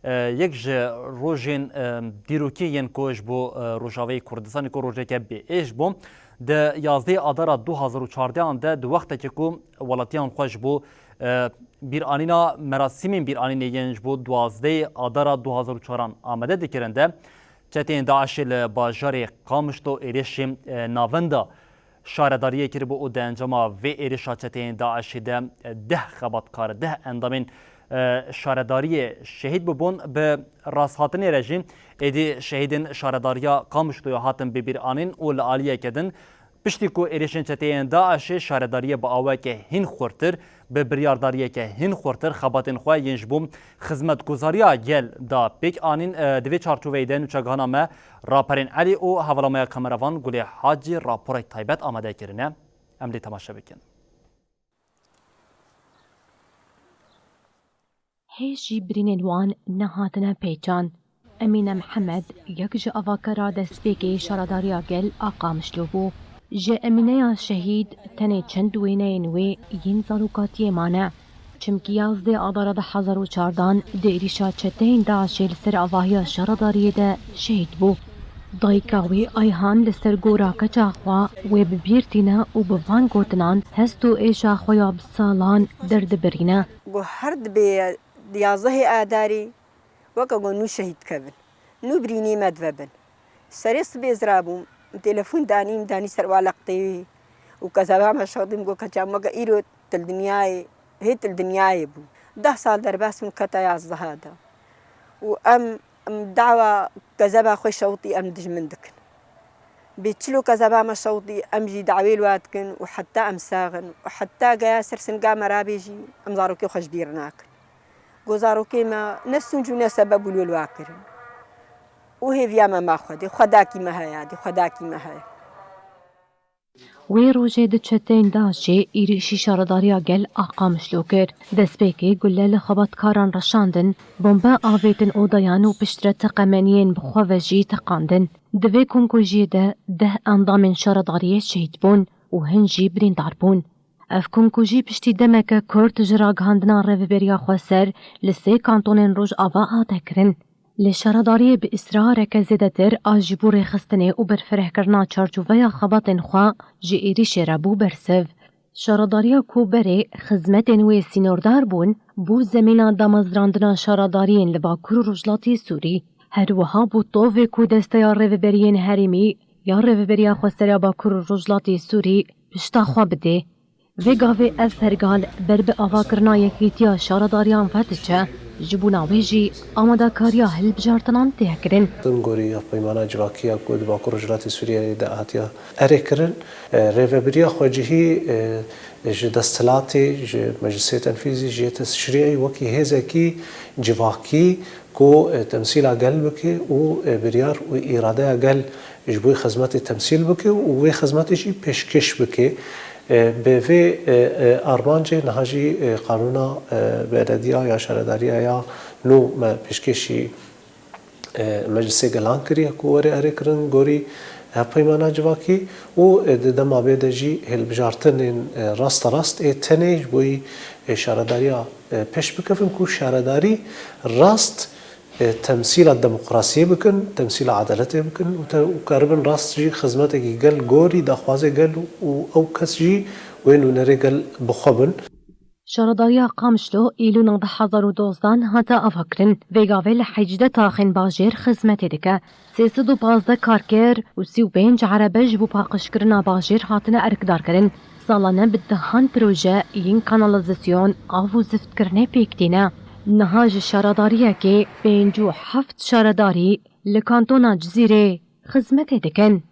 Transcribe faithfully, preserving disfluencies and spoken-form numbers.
E, yek ji rojên, e, dîrokî yên ku ji bo, e, Rojavayê Kurdistanê ku rojeke bêêş bû, di yazdehê Adara du hazar û çardehan de, di wextekî ku welatiyan xwe ji bo, e, bîranîna merasîmên bîranînê yên ji bo duwazdehê Adara du hazar û çaran amade dikirin de, çeteyên DAIŞê li bajarê Qamişlo êrişên, e, navenda şaredariyê kiribû û di encama vê êrişa çeteyên DAIŞê de deh xebatkar, deh endamên, e, şaredariyê şehîd bûbûn. Bi rasthatinê re jî êdî şehîdên şaredariya Qamişloyê hatin bibîranîn û li aliyeke din, piştî ku êrişên çeteyên DAIŞê şaredariyê bi aweke hîn xurtir, bi biryardariyeke hîn xurtir xebatên xwe yên ji bo xizmetguzariya gel da pêk anîn. E, di vê çarçoveyê de nûçegihana me Raperên Elî û hevala me ya kameravan Gulê Hacî raporek taybet amade kirine. Em lê temaşe bikin. Hêj jî birînên wan nehatine pêçan. Emîne Mihemed yek ji avakera destpêkê şaredariya gel a Qamişlo bû. Ji Emîneya şehîd tenê çend wêneyên wê yên zarokatiyê mane. Çimkî yazdeh Adara du hezar û çardan di êrişa çeteyên DAIŞê li ser avahiya şaredariyê de şehîd bû. Dayika wî Ayhan li ser gora keça xwe wê bi bîr tîne û bi van gotinan hest û êşa xwe ya bi salan derdibirîne. Ku her dibê yazdehê Adarê weke ku nû şehîd dikevin, nû birînê me divebin. Serê sibê ez rabûm, min telefon danî, min danî ser waleqtê wî û kezeba me şewitî, min got, keça min weke îro til dinyayê, hê til dinyayê bû. Deh sal derbas min kete yazdeha de. Û em, em dawa kezeba xwe şewitî em dijmin dikin. Bê çilo kezeba me şewitî em jî dawê li wa dikin û heta em sax in û heta geya ser singa me rabê jî em zarokê xwe ji bîr nakin. Go zarokê me ne sûc û ne sebeb û li wa kirin. Û hêviya me ma Xwedê, Xwedakî me heye, dê Xwedakî me heye. Wê rojê di çeteyên DAIŞê êrişî şaredariya gel a Qamişlo kir. Destpêkê gule li xebatkaran reşandin, bombe avêtin odayan û piştre teqemeniyên bi xwe ve jî teqandin. Di vê komkujiyê de deh endamên şaredariyê şehîd bûn û hin jî birîndar bûn. Ev komkujî piştî demeke kurt ji ragihandina Rêveberiya Xweser li sê kantonên Rojava hate kirin. Lê şaredariyê bi îsrareke zêdetir a ji bo rêxistinê û berfirehkirina çarçoveya xebatên xwe ji êrîşê re bû bersiv. Şaredariya ku berê xizmetên wê sînordar bûn, bû zemîna damezrandina şaredariyên li Bakur û Rojhilatê Sûrî. Her wiha bû tovê ku desteya rêveberiyên herêmî ya Rêveberiya Xweser ya Bakur û Rojhilatê Sûrî pişta xwe bidê. Vê gavê ev pergal ber bi avakirina yekîtiya şaredariyan ve diçe, ji bona wê jî amadekariya hilbijartinan tê kirin. Tim gorî ya peymana civakî ya ku di Bakur Rojhilatê Sûriyeyê de hatiye erê kirin, e, rêvebiriya xwecihî, e, ji desthilatê, ji Meclisê Tenfîzî, ji Yê Teşrî'î wekî hêzekî civakî ku, e, temsîla gel bike û, e, biryar û îradeya gel ji bo xizmetê temsîl bike û wê xizmetê jî pêşkêş bike. E, bi vê, e, e, armancê niha jî, e, qanûna, e, belediya ya şaredariya ya nû me pêşkêşî, e, Meclisê Gelan kiriye ku were erêkirin gorî hevpeymana civakî û, e, di dema bê de jî hilbijartinên, e, rasterast ê tenê ji bo yî, e, şaredariya, e, pêş bikevin ku şaredarî rast, e, temsîla demokrasiyê bikin, temsîla edaletê bikin û te, û karibin rast jî xizmetekî gel gorî daxwazê gel û ew kes jî wê nûnerê gel bi xwe bin. Şaredariya Qamişlo Îlûna du hezar û dozdan hate avakirin. Vê gavê li hejdeh taxên bajêr xizmetê dike. Sê sed û pazdeh karker û sî û pênc erebe ji bo paqijkirina bajêr hatine erkdarkirin. Salane bi dehan proje yên kanalizasyon, av û ziftkirinê pêk tîne. Niha ji şaredariyekê pêncî û heft şaredarî li kantona Cizîrê xizmetê dikin.